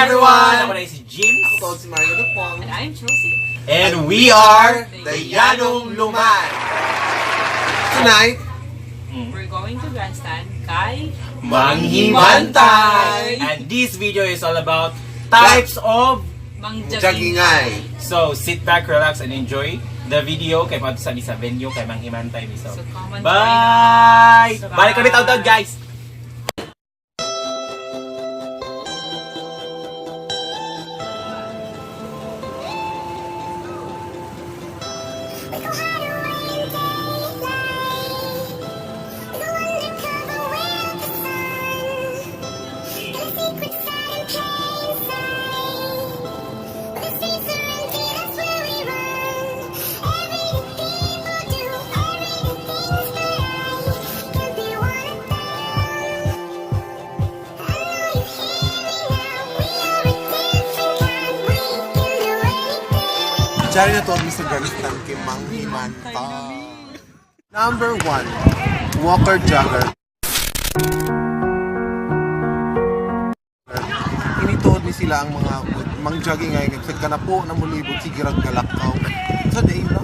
Everyone! Ako na si James. Ako si Mario Dupong. And I'm Chelsea. And we are the Yanong Lumad. Tonight, We're going to grandstand kay Manghimantay! And this video is all about types of Mang Jagingay. So, sit back, relax, and enjoy the video kay Pato sa sa venue kay Manghimantay mi. So, So come and bye! join us. Balik kami taon guys! We go hide away in daylight. We go undercover with the sun. In a secret side in plain sight. When the streets are empty, that's where we run. Everyday people do everyday things, but I can't be one of them. I know you hear me now. We are a different kind. We can do anything. Diyan na to sa grandstand kay Manghimantay. Number 1, Walker Jogger. Inituod ni sila ang mga mang-jogging ngayon. Sa kanapo na mulibot, sige rag galakaw. Sa day no?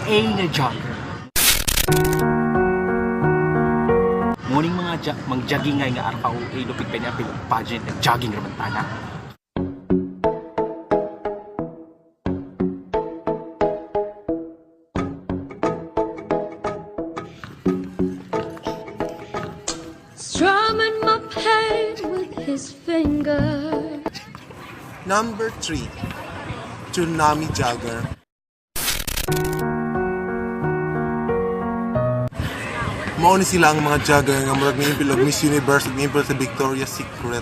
A nga jogger. Morning mga mag-jogging ngay nga RKOA lupit pa niya pageant nag jogging raman tana. Strumming my pain with his finger. Number 3, Tsunami Jogger. Mao ni sila ang mga jogger nga murag niimpil og Miss Universe ug niimpil sa Victoria's Secret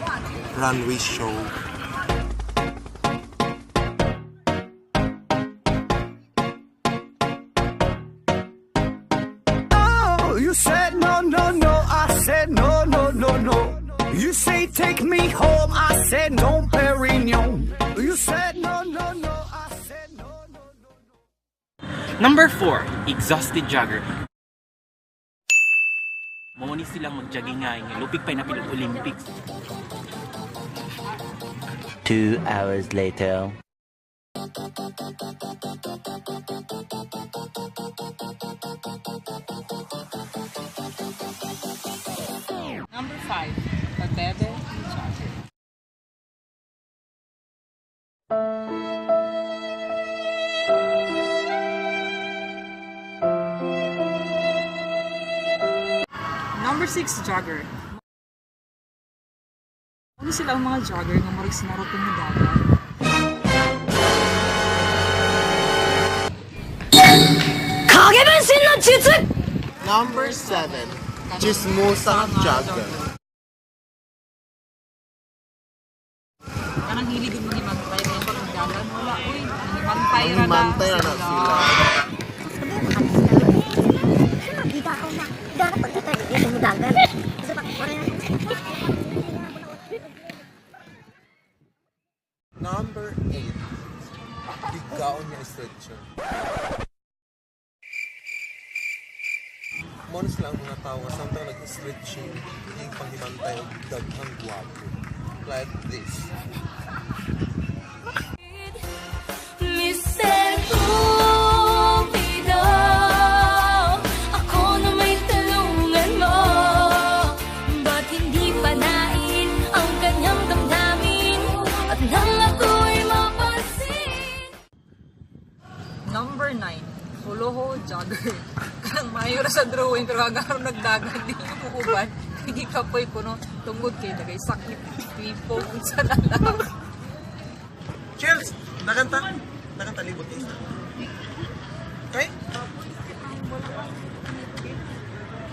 runway show. Oh, you said no, no, no. I said no, no, no, no. You say take me home. I said no, Perignon. You said no, no, no. I said no, no, no. Number 4, exhausted jogger. Mao ni silang mag-jogging ngay nga lupit pa niya Olympics. 2 hours later. Number 5, Pabebe Jogger. Number 6, jogger. Ano sila ang mga jogger nga murag sinarot ng dagat? Number 7, Chismosa Jogger. Kanang hilig yung manghimantay kaya pag ang dalan wala uy, manghimantay ra na Manghimantay ra na sila. Number 8, Bigaon niya stretcher. Mao ni sila ang mga tao nga samtang nag-stretching, yung panghimantay og daghang gwapo. Like this. Mr. Cupido, ako na may tulungan mo. Ba't hindi pa nain ang kanyang damdamin? At nang ako'y mapansin. Number 9, Holoho Jogger. Kanang mayo ra sa drawing pero hanggang aron nagdagan di mo uban. Gikapoy ko no tungod kay dagay sakit tipo unsa na lang. Chels! Nakanta! Nakanta libot isa. Okay?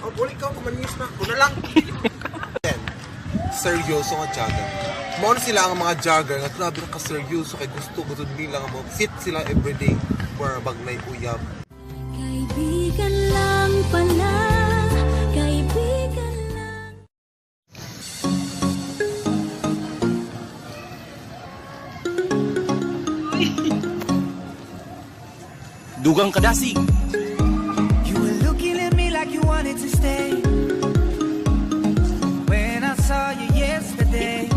Oh, wala ikaw kumanis na. Kuna lang. Then, seryoso nga jogger. Mao na sila ang mga jogger nga grabe na ka-seryoso kay gusto gusto nila nga mo fit sila everyday for bagnay uyab. Kaibigan lang pala, kaibigan lang. Dugang kadasig. You were looking at me like you wanted to stay. When I saw you yesterday,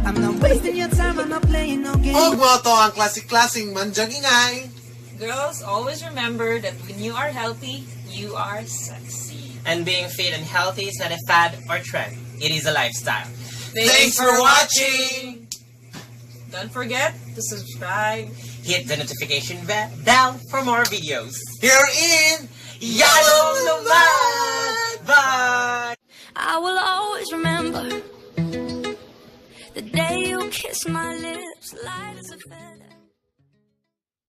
I'm not wasting your time, I'm not playing no games. Og mao to ang classic-classing manjagingay. Girls, always remember that when you are healthy, you are sexy. And being fit and healthy is not a fad or trend. It is a lifestyle. Thanks for watching! Don't forget to subscribe. Hit the notification bell for more videos. Here in Yalom Lumad! Bye! I will always remember the day you kissed my lips, light as a feather.